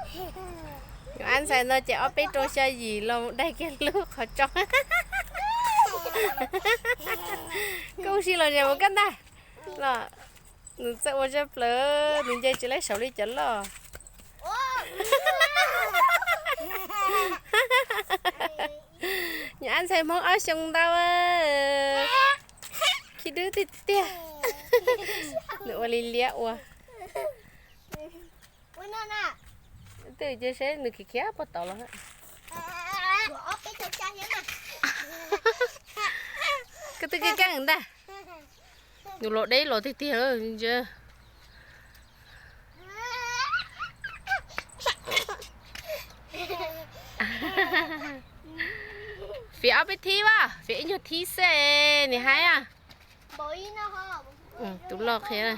Nyuam ab ntxhais no ces ob peb rau xya yim los daig kiag lub qhov tso. Koj ua si los zem mus koj ntag. Los nws txawj ua zaj plaws, nws nce tsis laib saum li cov loj. Nyuam ab ntxhais Hmoob ob xyoo ntau, khib dub tiag tiag. Nws ua li liab ua. Twb cia seb nws khiav khiav puag tod los. Koj twb keej keej ntag. Nws los deb los tiag tiag lawm ntsia. Fiv ob peb thib as, fiv ib nyuag thib xwb es nws haib. Tus loj qhia.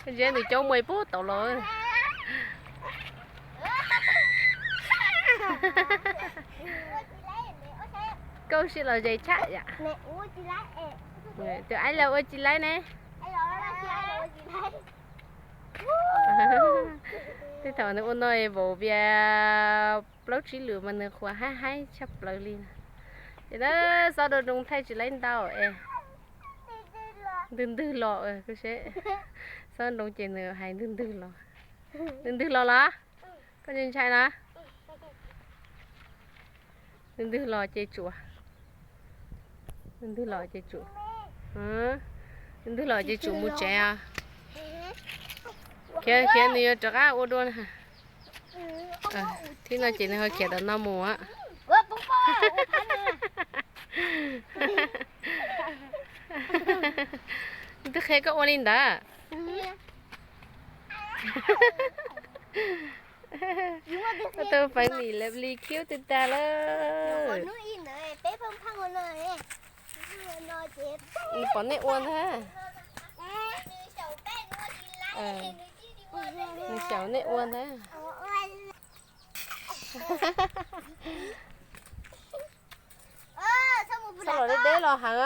Ntsia nws cov muaj puag tod los. Koj ua si los zem tshaj yam. Tus aib los ua tsis laib ne. Tej thaum nws ua no es vaum vias plaub tsib lwm mas nws qhuav haib haib tshaj plaws li. Ces na, xob nroo nroo thaij tsis laib ntau es ntwg ntwg los. Xob nroo ces nws hais ntwg ntwg los. Ntwg ntwg los los? Koj ntshai ntshai na. Ntwg ntwg los ces tsum. Ntwg ntwg los ces tsum. Ntwg ntwg los ces tsum mus tsev os. Khiav khiav nws yuav rov qab ua dua na. Thib no ces nws ho khiav tom no mus. Twb qhia koj ua li ntawd. Tau feem nim lawv li khiv tag tag lawm. Nws pom nej ua ntag. Nws xyaum nej ua ntag. Txhob los deb deb los heev.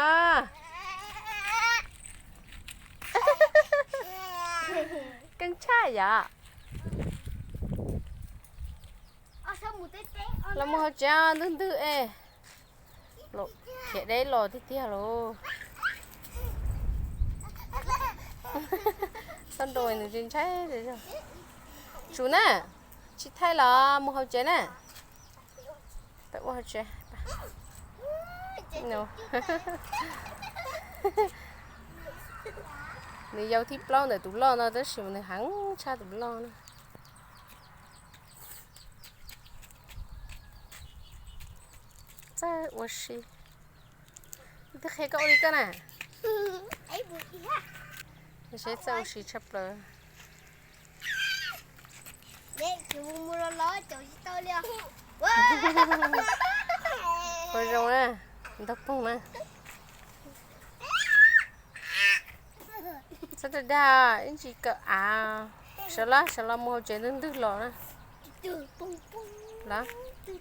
Keej tshaj yam. Los mus hauv tsev ntwg ntwg es. Khiav deb los tiag tiag lauj. Xob nroo nws ntshai ntshai. Tsum na, tsis thaij los mus hauv tsev na. Peb ua hauv tsev. Nws yau thib plaub ntawm tus loj no tab sis mas nws heev tshaj tus loj na. Txawj ua si. Twb qhia koj ua li koj na. Seb txawj ua si tshaj plaws. Ua zoo na, ntaug poog na. Txhob dag dag, ib ntsis kawm av. Sawv los, sawv los mus hauv tsev ntwg ntwg los na. Los.